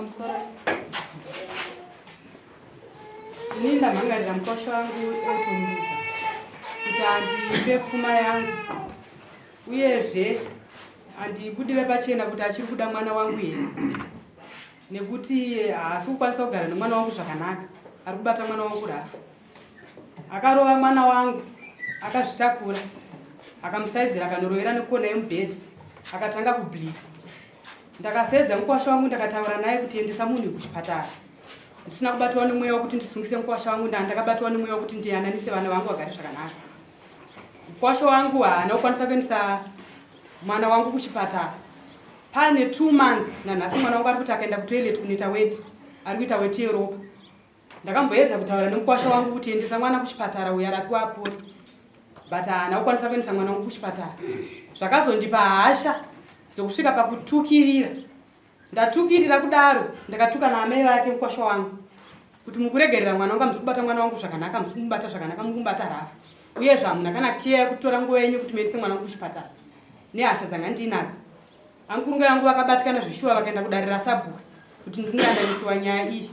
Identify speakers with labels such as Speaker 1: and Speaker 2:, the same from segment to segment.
Speaker 1: Pamusoro. Ini ndamhangarira mukwasha wangu Elton Mbiza kuti andipe pfuma yangu uyezve andibudire pachena kuti achiri kuda mwana wangu here nekuti haasi kukwanisa kugara nemwana wangu zvakanaka, ari kubata mwana wangu rafu. Akarova mwana wangu akazvitakura akamusaidzira akanorovera nekona yemubhedha akatanga kubleed. Ndakaseedza mukwasha wangu ndakataura naye kuti endesa munhu kuchipatara. Ndisina kubatwa nemweya wekuti ndisungise mukwasha wangu nda ndakabatwa nemweya wekuti ndiyananise vana vangu vagare zvakanaka. Mukwasha wangu haana kukwanisa kuendesa mwana wangu kuchipatara. Pane 2 months nanhasi mwana wangu ari kuti akaenda kutoilet kunoita weti, ari kuita weti yeropa. Ndakamboedza kutaura nemukwasha wangu kuti endesa mwana kuchipatara uyo arapiwa apore but haana kukwanisa kuendesa mwana wangu kuchipatara. Zvakazondipa hasha dzokusvika pakutukirira. Ndatukirira kudaro ndakatuka naamai vake mukwasha wangu kuti mukuregerera mwana wangu hamusi kubata mwana wangu zvakanaka, hamusi kumubata zvakanaka, mukumubata rafu uyezve hamuna kana keya yekutora nguva yenyu kuti muendese mwana wangu kuchipatara nehasha dzanga ndiinadzo. Ankurunga yangu vakabatikana zveshuwa vakaenda kudare rasabhuku kuti ndinoyandanisiwa nyaya iyi.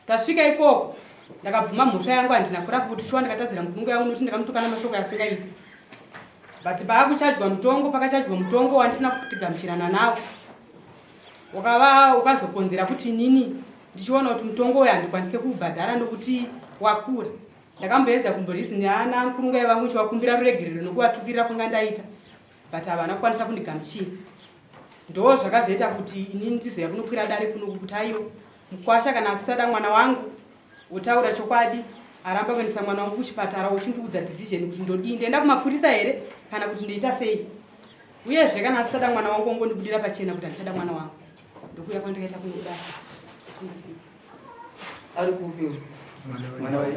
Speaker 1: Tasvika ikoko ndakabvuma mhosva yangu handina kurapa kuti shuwa ndakatadzira mukurunga yangu nokuti ndakamutukana mashoko asingaiti. But paakuchajwa mutongo pakachajwa mutongo wandisina kutigamuchirana nawo wakava ukazokonzera kuti inini ndichiona kuti mutongo uyu handikwanise kuubhadhara nokuti wakura. Ndakamboedza kumborizini ana mukurunga yevangu ndichivakumbira ruregerero nokuvatukirira kwanga ndaita but havana kukwanisa kundigamuchira ndo zvakazoita kuti inini ndizoya kunokwira dare kunoku kuti aiwa mukwasha kana asisada mwana wangu wotaura chokwadi aramba kuendesa mwana wangu kuchipatara wochindiudza decision kuti ndodii ndoenda kumapurisa here kana kuti ndoita sei uyezve kana asisada mwana wangu ongondibudira pachena kuti handichada mwana wangu ndokuya kwandikaita kunodaro
Speaker 2: ari kupi mwana wake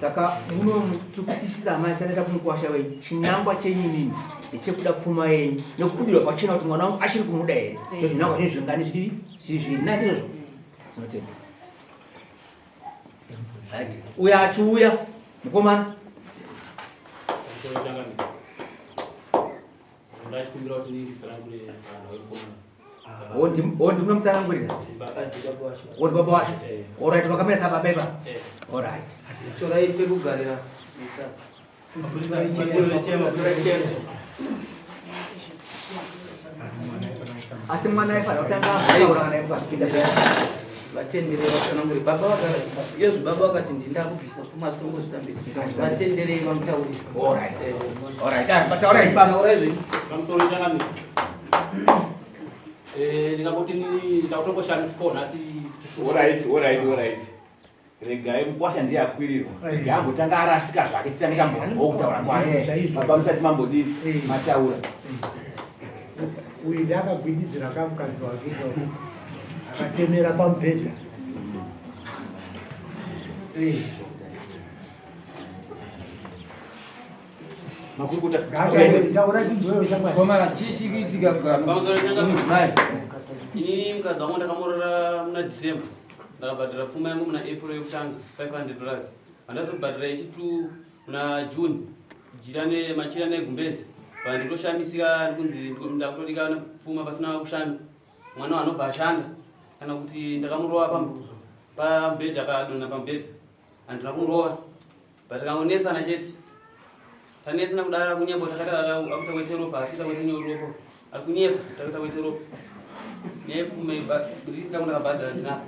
Speaker 3: Saka muno tiri kutisisa amai sanaita kumukwasha wenyu chinangwa chenyu imimi ndechekuda pfuma yenyu nekubudirwa pachena kuti mwana wangu achiri kumuda here eh. zvinangwa zvenyu zvingani zviri zviri zviri nai ndizvozvo tinotenda right uya achiuya mukomana
Speaker 4: Ndachikumbira kuti nditsanangure vanhu vemukomana.
Speaker 3: Ndimunomutsanangurira? Uri baba wacho? Alright, vakamira sababa ipa. Alright.
Speaker 2: Torai pekugarira.
Speaker 3: Asi mwana aifanira kutanga ataura kana mukapinda.
Speaker 2: Vatenderei vatsanangure. Baba vakati, yezvo baba vakati ndinda kubvisa pfuma tongozvitambira. Vatenderei vamutaurire.
Speaker 3: Alright. Alright, ah, pataurai ipapo.
Speaker 2: Taurai zvenyu.
Speaker 4: Pamusoro changamire. Eh, ndingangoti ndakutongoshamisikawo nhasi tisu.
Speaker 5: Alright, alright, alright. Regai mukwasha ndiye akwirirwa. Regai ambotanga arasika zvake titange tambonzwa kutaura kwake. Baba musati mambodii mataura.
Speaker 6: Uyu ndiakagwididzira kamukadzi wake akatemera pamubhedha.
Speaker 5: Makurukota.
Speaker 6: Taura tinzwewo shamwari.
Speaker 2: Komana chii chiri kuitika
Speaker 4: Pamusoro changamire.
Speaker 2: mudzimai?
Speaker 4: Inini mukadzi wangu ndakamurora muna December. Ndakabhadhara pfuma yangu muna April yekutanga 500 dollars. Handazobhadhara yechitu muna June. Jira nemachira negumbezi. Pa nditoshamisika kunzi ndakutodika pfuma pasina kushanda. Mwana anobva ashanda kana kuti ndakamurova pamubhedha akadonha pamubhedha. Handina kumurova. But takangonetsana chete. Tanetsana kudara kunyepa takati akuta wete ropa asi tawete ropa. Ari kunyepa takati wete ropa. Nepfume risi rangu ndakabhadhara ndinaro.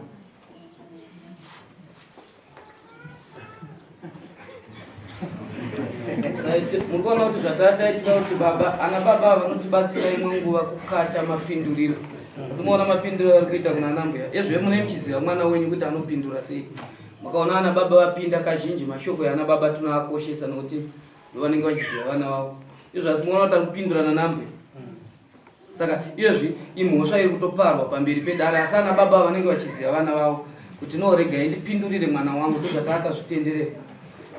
Speaker 2: Right, muri kuona kuti zvatataitira kuti baba ana baba vanotibatsira imwe nguva kukata mapinduriro asi maona mapinduriro ari kuita kuna ana mbuya ezve mune muchiziva mwana wenyu kuti anopindura sei Makaona ana baba vapinda kazhinji mashoko yana baba tinoakoshesa nokuti ndovanenge vachiziva vana vavo. Izvo asi muona kuti kupindurana nambe. Saka iyozvi imhosva iri kutoparwa pamberi pedare asi ana baba vanenge vachiziva vana vavo kuti no regai ndipindurire mwana wangu ndozvataakazvitenderera.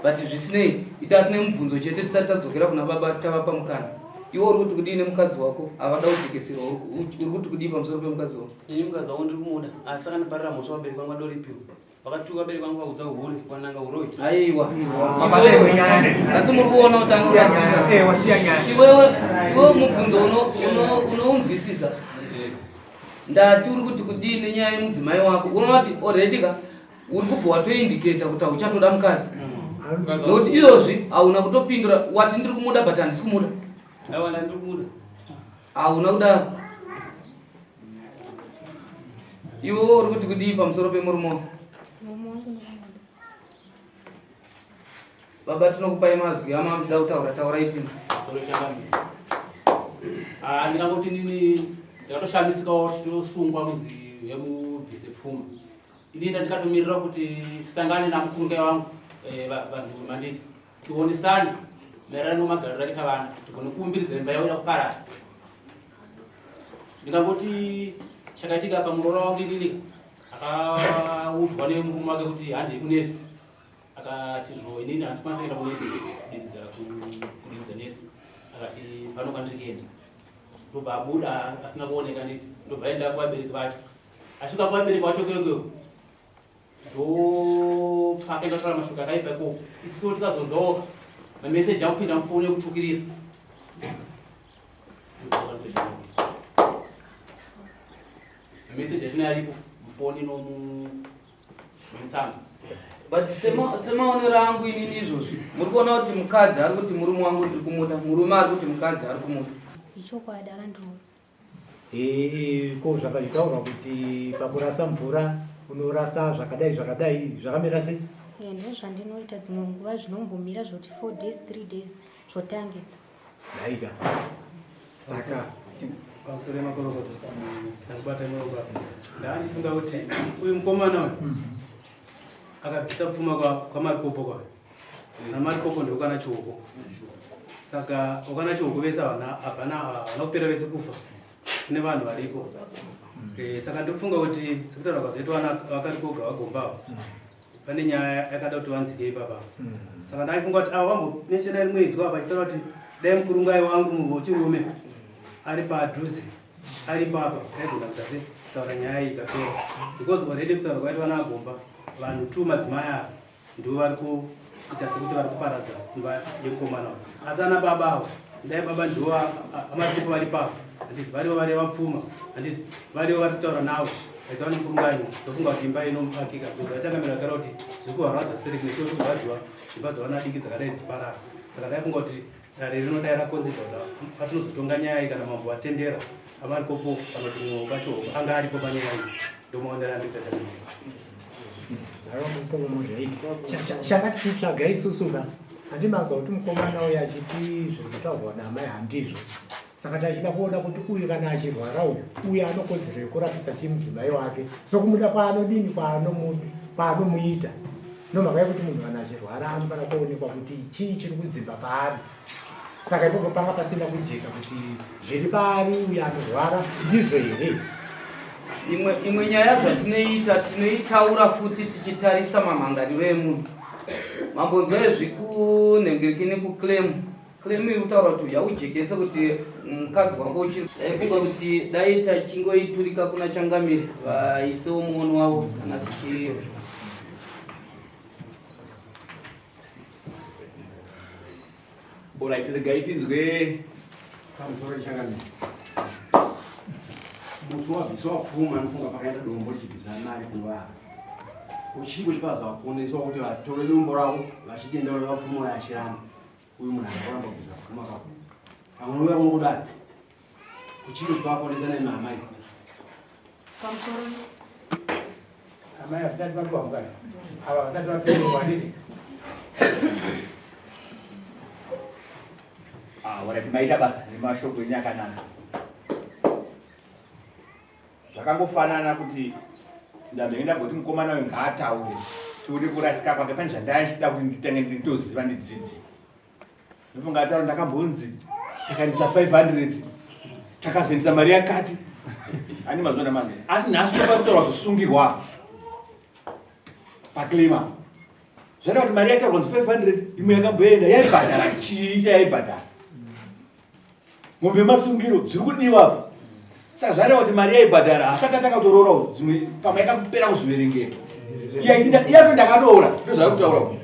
Speaker 2: But zvisinei ita tine mubvunzo chete tisati tadzokera kuna baba tavapa mukana. Iwe uri kuti kudii nemukadzi wako? Havada kujekesirwa. Uri kuti kudii pamusoro pemukadzi wako?
Speaker 4: Ini mukadzi wangu ndiri kumuda asi akandiparira mhosva vabereki vangu vadoripiwa. Vakatuka vabereki vangu vaudza uhure kwananga uroyi.
Speaker 2: Aiwa. Asi muri kuona kuti anorasika.
Speaker 3: Eh, wasiya nyaya.
Speaker 2: Iwewe iwewe mubvunzo unounzwisisa. Ndati uri kuti kudii nenyaya yemudzimai wako? Unoona kuti already ka uri kubva watoindicata kuti hauchatoda mukadzi nokuti iyozvi hauna kutopindura wati ndiri kumuda but handisi kumuda.
Speaker 4: Aiwa ndandiri kumuda.
Speaker 2: Hauna kudaro. Iwe uri kuti kudii pamusoro pemurume wako?
Speaker 7: Murume wangu ndinomuda.
Speaker 2: Baba tinokupai mazwi amamuda kutaura taurai tinzi.
Speaker 8: Ah, ndingangoti nini ndakatoshamisikawo tichitosungwa kunzi yemubvise pfuma. Ini ndandikatomirira kuti tisangane namukurungai wangu eh, vanhu manditi tionesane maererano nemagariro akaita vana tigone kuumbiridza imba yavo ida kuparara. Ndingangoti chakaitika pamuroora wangu inini akaudzwa nemurume wake kuti handei kunesi akati zvo inini handisi kwanisa kuenda kunesi kudiridza kudiridza nesi akati pano kwandiri kuenda ndobva abuda asina kuoneka nditi ndobva aenda kuvabereki vacho asvika kuvabereki vacho kwekweyo ndopakaenda kutaura mashoko akaipa ikoko isuwo tikazonzwawoka mameseji akupinda mufoni ekutukirira mameseji achina aripo mufoni nomutsamba.
Speaker 2: But semaonero angu inini izvozvi muri kuona kuti mukadzi ari kuti murume wangu ndiri kumuda, murume ari kuti mukadzi ari kumuda.
Speaker 7: Ichokwadi akandiroora.
Speaker 6: Ko zvakazvitaurwa kuti pakurasa mvura unorasa zvakadai zvakadai zvakamira sei?
Speaker 7: Ndozvandinoita dzimwe nguva zvinombomira zvoti 4 days 3 days zvotangidza.
Speaker 6: Daika. Saka
Speaker 9: pamusoro yemakorokoto ndakubata muropa ndaandifunga kuti uyu mukomana uyu akabvisa pfuma kwamarikopo kwa namarikopo ndokana chioko saka wakana chioko vese havana havana kupera vese kufa kune vanhu varipo. Saka ndikufunga kuti sekutaura kwazoitwa vakarikoga vagomba ava pane nyaya yakada kuti vanzike ipapa. Saka ndaifunga kuti ava vambomenshena rimwe izwi apa achitaura kuti dai mukurungai wangu wechirume ari padhuze ari papa taigona kuita se kutaura nyaya iyi ikapera because already kutaura kwaitwa naagomba vanhu two madzimai ava ndivo vari kuita sekuti vari kuparadza imba yemukomana uyu. Asi ana baba avo dai baba ndivo amarikopo vari papa handiti varivo vari vapfuma handiti varivo vari kutaura navo vaita vane mukurunganyo ndofunga kuti imba inovakika because vachangamira vataura kuti zviri kuvarwadza stereki nekuti kurwadziwa dzimba dzavana diki dzakadai dziparara. Saka ndaifunga kuti dare rinodai rakonzerwa kuti patinozotonga nyaya iyi kana mambo atendera amarikopo kana kuti mumwe wacho anga aripo panyaya iyi ndomaonera andikuita changamira.
Speaker 6: Chakati titsvaga isusu ka handimanzwa kuti mukomana uyu achiti zviri kutaurwa naamai handizvo saka tachida kuona kuti uyu kana achirwara uyu uyu anokodzero yekurapisa chimudzimai wake sokumuda kwaanodini kwaanomuita nomhaka yekuti munhu kana achirwara anofanira kuonekwa kuti chii chiri kudzimba paari saka ipopo panga pasina kujeka kuti zviri paari uyu anorwara ndizvo here.
Speaker 2: Imwe nyaya zvatinoita tinoitaura futi tichitarisa mamhangariro emunhu. Mambonzwa izvi kunhengirikini kuclaim claim iri kutaura kuti yaujekese kuti mukadzi wako uchiri. Ndaifunga kuti dai tachingoiturika kuna changamire vaisewo muono wavo kana tichi
Speaker 5: Alright, regai tinzwe
Speaker 10: pamusoro changamire. Musi wabviswa pfuma anofunga pakaenda dombo richibvisa mari kuvava. Uchiko chipaza vaponeswa kuti vatore dombo ravo vachitenda kuti vapfuma yashirana. Uyu munhu anoramba kubvisa pfuma kako. Pamwe uya unokudai. Kuchiko chipaponesa naye amai.
Speaker 1: Pamusoro
Speaker 9: amai havasati vapiwa mukana ava vasati vapiwa handiti.
Speaker 5: Ah, alright, maita basa nemashoko enyu akanaka. Zvakangofanana kuti ndamhenge ndamboti mukomana uyu ngaataure tione kurasika kwake pane zvandaichida kuti nditange nditoziva ndidzidze. Ndofunga ataura ndakambonzi takaendesa 500 takazoendesa mari yakati ani mazona manje asi nhasi topa kutaura zvisungirwa paclaim zvaita kuti mari yataurwa nzi 500 imwe yakamboenda yaibhadhara chii chayaibhadhara. Mombe yemasungiro zviri kudiwa apa. Saka zvareva kuti mari yaibhadhara asati atanga kutoroora zvimwe pamwe yakapera kuzviverengetwa. Iye ato ndakatoora ndozvaari kutaura uyu.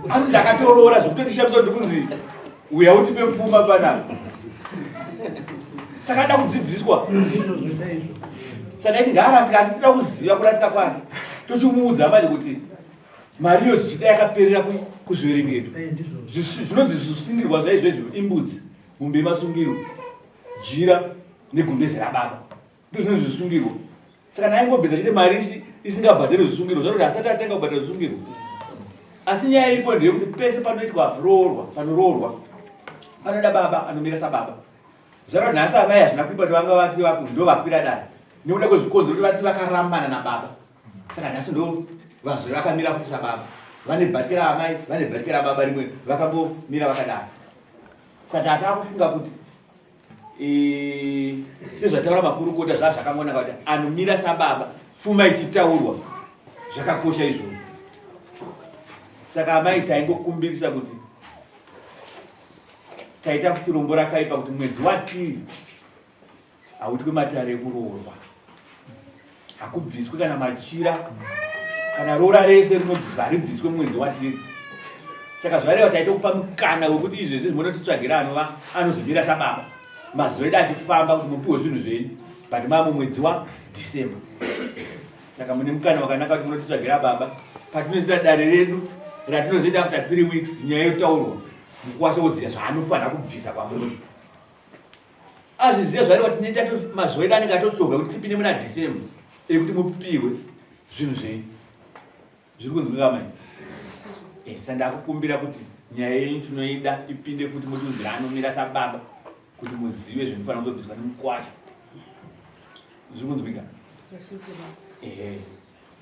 Speaker 5: Ano ndakatoroora zvekutondishamisa kuti kunzi uya utipe pfuma panapa. Saka ada kudzidziswa. Saka iti ngaarasika asi toda kuziva kurasika kwake. Tochimuudza manje kuti mari iyo zvichida yakaperera kuzviverengetwa. Eh, zvinonzi zvisungirwa zvaizvezvo imbudzi, mombe yemasungiro, jira negumbeze rababa. Ndozvinonzi zvisungirwa. Saka naye ngobvisa chete mari isi isingabhadhari zvisungirwa zvanoti asati atanga kubhadhara zvisungirwa. Asi nyaya iripo ndeyekuti pese panoitwa roorwa, panoroorwa panoda baba anomira sababa. Zvaro nhasi amai hazvina kuipa kuti vanga vati vaku ndovakwira dare nekuda kwezvikonzero kuti vati vakarambana nababa. Saka nhasi ndo vazove vakamira futi sababa. Vane bhatye raamai, vane bhatye rababa rimwe vakambomira vakadaro. Saka tatakufunga kuti sezvataura makurukota zvaa zvakangonaka kuti anomira sababa pfuma ichitaurwa zvakakosha izvozvo saka amai taingokumbirisa kuti taita futi rombo rakaipa kuti mwedzi watiri hautwe matare ekuroorwa hakubviswe kana machira kana roora rese rinobviswa haribviswe mwedzi watiri saka zvareva taitokupa mukana wekuti izvezvi munotitsvagira anova anozomira sababa mazuva edu achifamba kuti mupiwe zvinhu zvenyu but mamo mwedzi wadecember saka mune mukana wakanaka kuti munotitsvagira baba patinozoita dare redu ratinozoita after three weeks nyaya yotaurwa mukuwasha woziva zvaanofanira kubvisa kwamuri azviziva zvareva tinoita mazuva edu anenge atotsvogwa kuti tipinde muna december ekuti mupiwe zvinhu zvenyu zviri kunzwika mai eh, sa ndakukumbira kuti nyaya yenyu tinoida ipinde futi motiudzira anomira sababa kuti muzive zvinofanira kuzobviswa nemukwasha zviri kunzwika ehe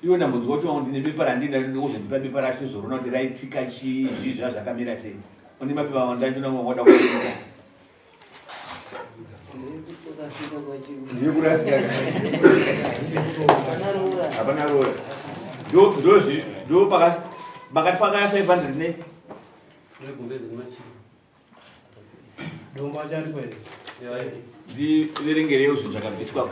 Speaker 5: iwe ndambonzwa kuti wangu ndine bepa randina ndozvendipa bepa racho tozorona kuti raitika chii zvii zvaa zvakamira sei une mapepa wandachona wada kuita Ndikurasika. Hapana roora. Ndo ndo ndo pakati pakati pakaya 500 ne.
Speaker 9: Dombo achari kwere.
Speaker 5: Ndiverengerewo zvinhu zvakabviswa.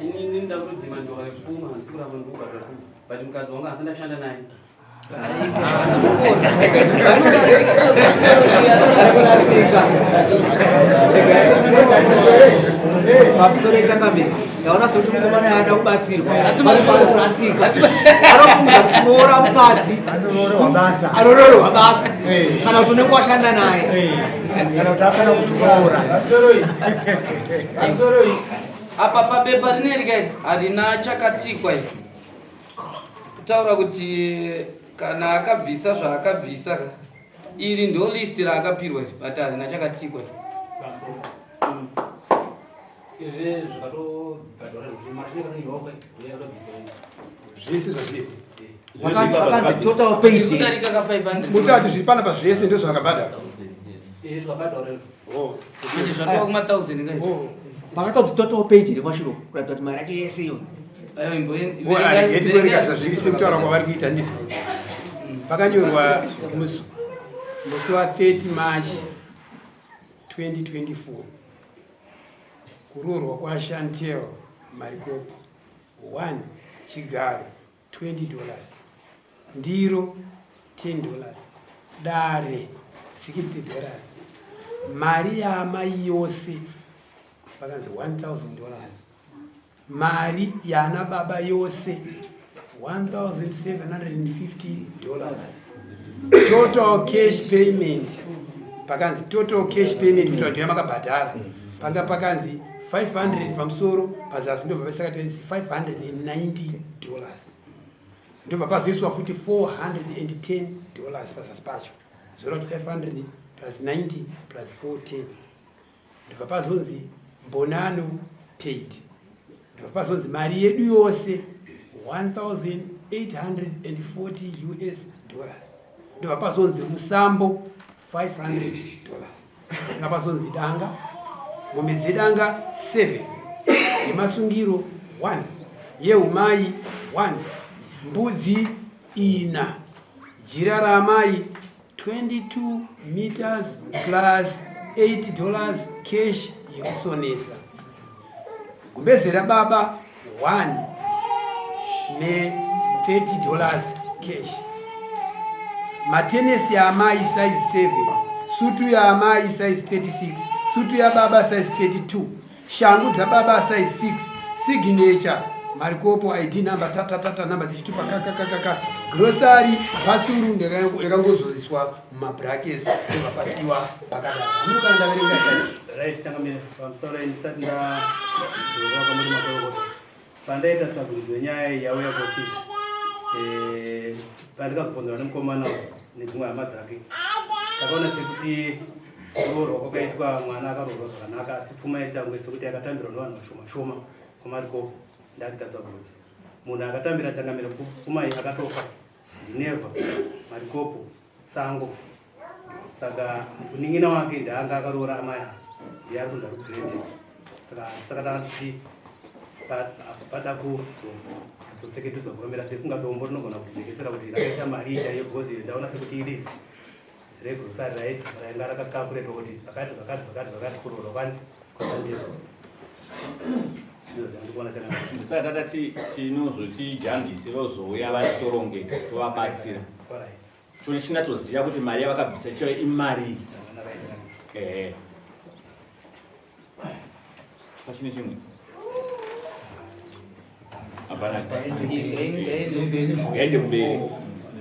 Speaker 4: Ini ndakudzima ndoka nepfuma asi kuramba ndikubhadhara pfuma but mukadzi wangu asi ndashanda naye.
Speaker 3: Pamusoro echangamire ndaona sekuti mukomana ada kubatsirwa arikurasika anofunga kuroora mukadzi anoroorwa basa kana kuti unenge washanda naye
Speaker 6: kana kuti akana kuroora
Speaker 2: apa pabepa rineri kai harina chakatikwa iri kutaura kuti kana akabvisa zvaakabvisa ka iri ndo list raakapirwa iri but harina chakatikwa iri
Speaker 11: Zvese zvazviri.
Speaker 3: Vakanzi total paid.
Speaker 2: Kudarika ka 500.
Speaker 11: Mutati zviri panapa zvese ndozvakabhadhara.
Speaker 8: Eh, zvakabhadhara izvo.
Speaker 11: Oh.
Speaker 2: Manje zvatova kuma 1000 kai.
Speaker 11: Oh.
Speaker 3: Vakatonzi total paid here kwashiro kuratidza kuti mari yacho yese iyo.
Speaker 2: Ayo imbo.
Speaker 11: Arigeti kuerenga zvazviri sekutaura kwavari kuita ndizvo. Pakanyorwa musi musi wa 30 March 2024 kuroorwa kwaShantel Marikopo 1 chigaro 20 dollars ndiro 10 dollars dare 60 dollars mari yaamai yose pakanzi 1000 dollars mari yaana baba yose 1750 dollars total cash payment pakanzi total cash payment kuti vanhu yamakabhadhara panga pakanzi 500 pamusoro pazasi ndobva pasakati 590 dollars ndobva pazoiswa futi 410 dollars pazasi pacho zvoreva kuti 500 plus 90 plus 410 ndobva pazonzi mbonano paid ndobva pazonzi mari yedu yose 1840 us dollars ndobva pazonzi rusambo 500 dollars ndobva pazonzi danga mombe dzedanga 7 yemasungiro 1 yeumai 1 Mbudzi ina. Jira raamai 22 meters plus 8 dollars cash yekusonesa. Gumbeze rababa 1 ne 30 dollars cash. Matenesi yaamai size 7, sutu yaamai size 36, sutu yababa size 32, shangu dzababa size 6, signature marikopo id number tatatata number dzichitupa kakakakaka grocery pasuru yakangozoiswa mumabrackets ndobva pasiwa pakadaro hamino kana ndaverenga chaizvo.
Speaker 9: Right, changamire pamusoro ndisati ndadzoka kwamuri makorokoto pandaita tsvagurudzo yenyaya iyi yauya kuofisi eh, pandikazobvunzwa nemukomana nedzimwe hama dzake takaona sekuti kuroorwa kwakaitwa mwana akaroorwa zvakanaka asi pfuma yechangwe sekuti yakatambirwa nevanhu vashoma shoma kwamarikopo ndakuita tsvagurudzo munhu akatambira changamire pfuma iyi akatofa ndineva marikopo sango saka munin'ina wake ndaanga akaroora amai ava ndiye ari kunzi ari kugrade saka saka tanga tichi pada kuzotseketudzwa kuromera sekunga dombo rinogona kutijekesera kuti rakaisa mari chaiyo because ndaona sekuti ilist regrosari rainga rakakakuretwa kuti zvakati zvakati zvakati zvakati kuroorwa kwani kwasandira
Speaker 5: Ndisati tatati tinozotijambise vozouya vatorongeka tovabatsira. Toti chinatsoziva kuti mari yavakabvisa chayo imari. Ehe. Pachine chimwe. Hapana. Ngaende kumberi.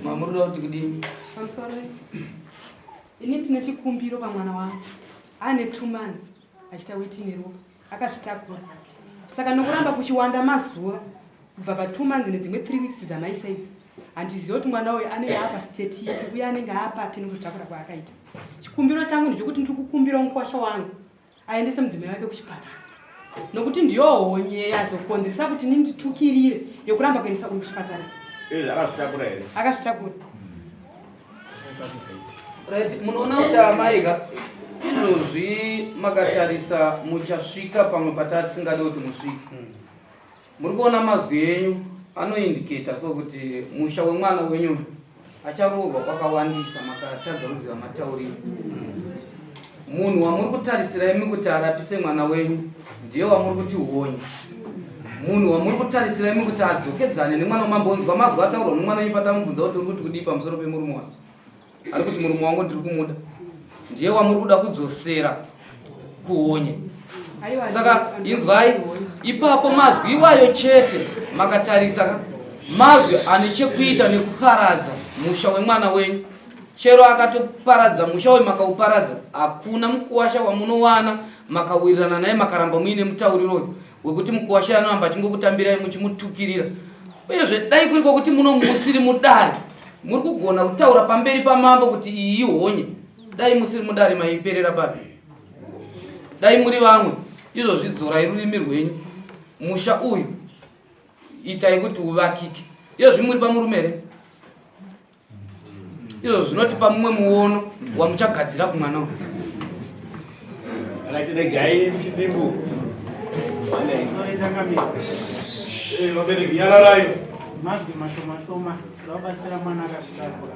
Speaker 2: Mamuri kuti kudini?
Speaker 1: Pamusoro. Ini ndine chikumbiro pamwana wangu. Ane 2 months. achiita weti neropa akazvitakura saka nokuramba kuchiwanda mazuva kubva pa two months nedzimwe three weeks dzamaisa idzi handiziva kuti mwana uyu anenge apa state ipi uye anenge apapi nokuzvitakura kwaakaita chikumbiro changu ndechekuti ndiri kukumbira mukwasha wangu aendese mudzimai wake kuchipatara nokuti ndiyo honye yazokonzeresa kuti ninditukirire yokuramba kuendesa uyu kuchipatara
Speaker 5: akazvitakura here
Speaker 1: akazvitakura
Speaker 2: Right, munoona kuti amai ka izvozvi makatarisa muchasvika pamwe patasingade kuti musvike. Muri kuona mazwi enyu anoindicata so kuti musha wemwana wenyu acharoorwa kwakawandisa makatadza kuziva matauriro. Munhu wamuri kutarisira imi kuti arapise mwana wenyu ndiye wamuri kuti honye. Munhu wamuri kutarisira imi kuti adzokedzane nemwana wamambonzwa mazwi ataurwa nemwana wenyu patamubvunza kuti uri kuti kudii pamusoro pemurume wake. Ari kuti murume wangu ndiri kumuda. Ndiye wamuri kuda kudzosera kuhonye. Saka inzwai ipapo mazwi iwayo chete makatarisa ka mazwi ane chekuita nekuparadza musha wemwana wenyu. Chero akatoparadza musha uyu makauparadza, hakuna mukuwasha wamunowana makawirirana naye makaramba muine mutauriro uyu wekuti mukuwasha anoramba achingokutambirai muchimutukirira. Uyezve dai kuri kwokuti muno musiri mudare muri kugona kutaura pamberi pamambo kuti iyi ihonye, dai musiri mudare maiperera papi? Dai muri vamwe izvozvi dzorai rurimi rwenyu musha uyu itai kuti uvakike. Iyozvi muri pamurume here? Izvo zvinotipa mumwe muono wamuchagadzira kumwana uyu.
Speaker 5: Right, regai chidimbu.
Speaker 9: Vabereki nyararai.
Speaker 12: Mazwi mashoma shoma vabatsira mwana akazvitakura.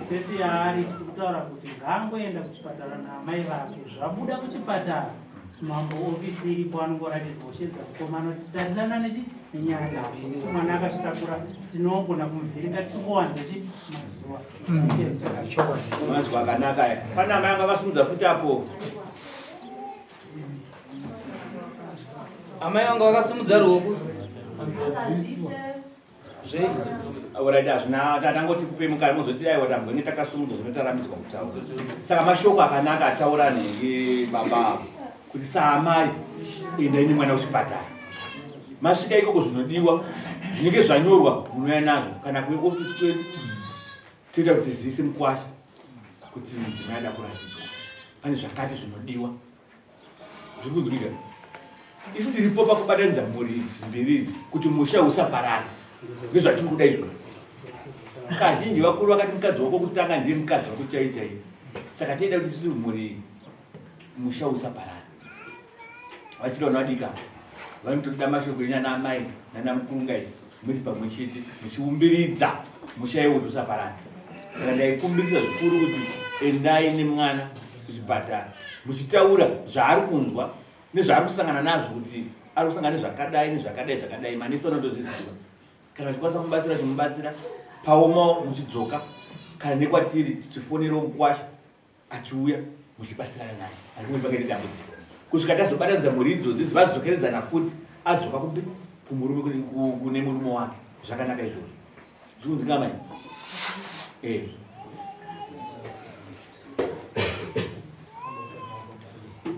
Speaker 12: Tete yaari kutaura kuti ngaangoenda kuchipatara naamai vake. Zvabuda kuchipatara mambo ofisi iripo anongoratidzwa kushedza mukomana kuti tarisana nechi nenyaya dzako mwana akazvitakura tinogona kumuvhiringa tichikuwanza chi mazuva
Speaker 5: Mazuva akanaka aya. Pana amai anga vasimudza futi apo.
Speaker 2: Amai vanga vakasimudza ruoko. Zvei?
Speaker 5: Alright, hazvina tatangoti kupe mukana mozoti aiwa tambwenge takasumudza zvino tarambidzwa kutaura. Saka mashoko akanaka ataura nenge baba avo kuti saamai endai nemwana kuchipatara. Masvika ikoko zvinodiwa zvinenge zvanyorwa munouya nazvo kana kuofisi kwedu toita kuti zivise mukwasha kuti mudzimai ada kurapiswa pane zvakati zvinodiwa zviri kunzwika isu tiripo pakubatanidza mhuri idzi mbiri idzi kuti musha usaparara ndozvatiri kuda izvozvo kazhinji vakuru vakati mukadzi wako kutanga ndiye mukadzi wako chai chai saka tiida kuti isusu mhuri musha usaparara vachiri vana vadika vanotoda mashoko enyu ana amai nana mukurunga iyi. muri pamwe chete muchiumbiridza musha iwo kuti usaparara saka ndaikumbirisa zvikuru kuti endai nemwana kuchipatara muchitaura zvaari kunzwa nezvaari kusangana nazvo kuti ari kusangana nezvakadai nezvakadai zvakadai manesi vanotozviziva kana vachikwanisa kumubatsira chimubatsira paomawo muchidzoka kana nekwatiri tichifonerawo mukwasha achiuya muchibatsirana naye andikuti pakaita dambudziko kusvika tazobatanidza mhuri idzodzi vadzokeredzana futi adzoka kupi kumurume kune murume wake zvakanaka izvozvo zvikunzika mai eh.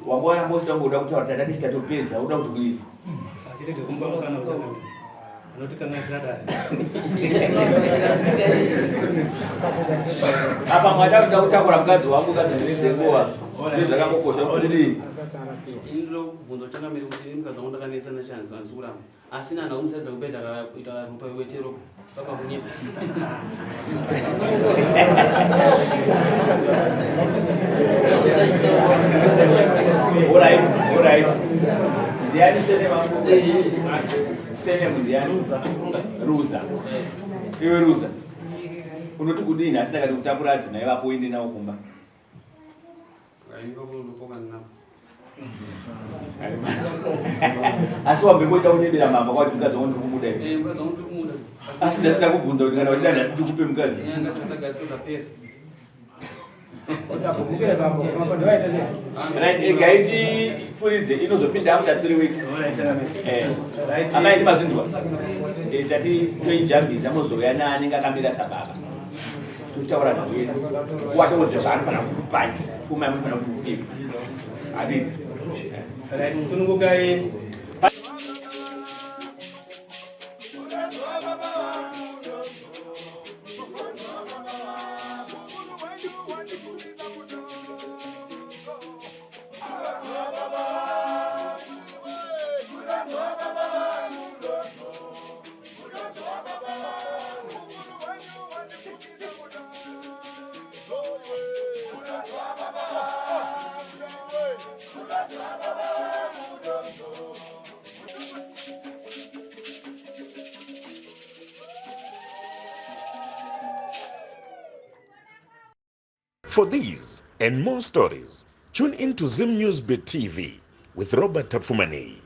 Speaker 5: wanga waramba usina kuda kutaura tata tisi tatopedza uda kuti kudii apa mwada kuda kutakura mukadzi wangu kadzi ndinezvenguva zvinhu zvakangokosha kudii
Speaker 4: ini ndinobvunza changamire kuti ini mukadzi wangu ndakanetsa nachanzi handisi kuramba asi nana umusaidza kupeda akaita ropa iwete ropa papa kunyepa
Speaker 5: Alright, alright. Ndiani sene vangu? Sene ndiani? Ruza. Iwe Ruza. Unoti kudini asi ndakati kutakura adzimai vako uende navo kumba. Asi wambe kuita kunyebera mambo kwati mukadzi wangu ndiri kumuda iwe.
Speaker 4: Eh, mukadzi wangu ndiri kumuda.
Speaker 5: Asi ndasina kubvunza kuti kana uchida nhasi ndikupe mukadzi.
Speaker 4: Nyanga dzakagadzirwa dzapera.
Speaker 5: Right, egai tipfuridze inozopinda after 3 weeks. Eh. Amai ndimazvinzwa. Eh, tati toijambisa mozouya naanenge akamira sababa. Totaura nhau yedu. Wacho woziva zvaanofanira kukupai. Pfuma yamunofanira kuti mupiwe. Adini?
Speaker 9: Right, sunungukai.
Speaker 13: For these and more stories, tune in to Zim News Bit TV with Robert Tafumani.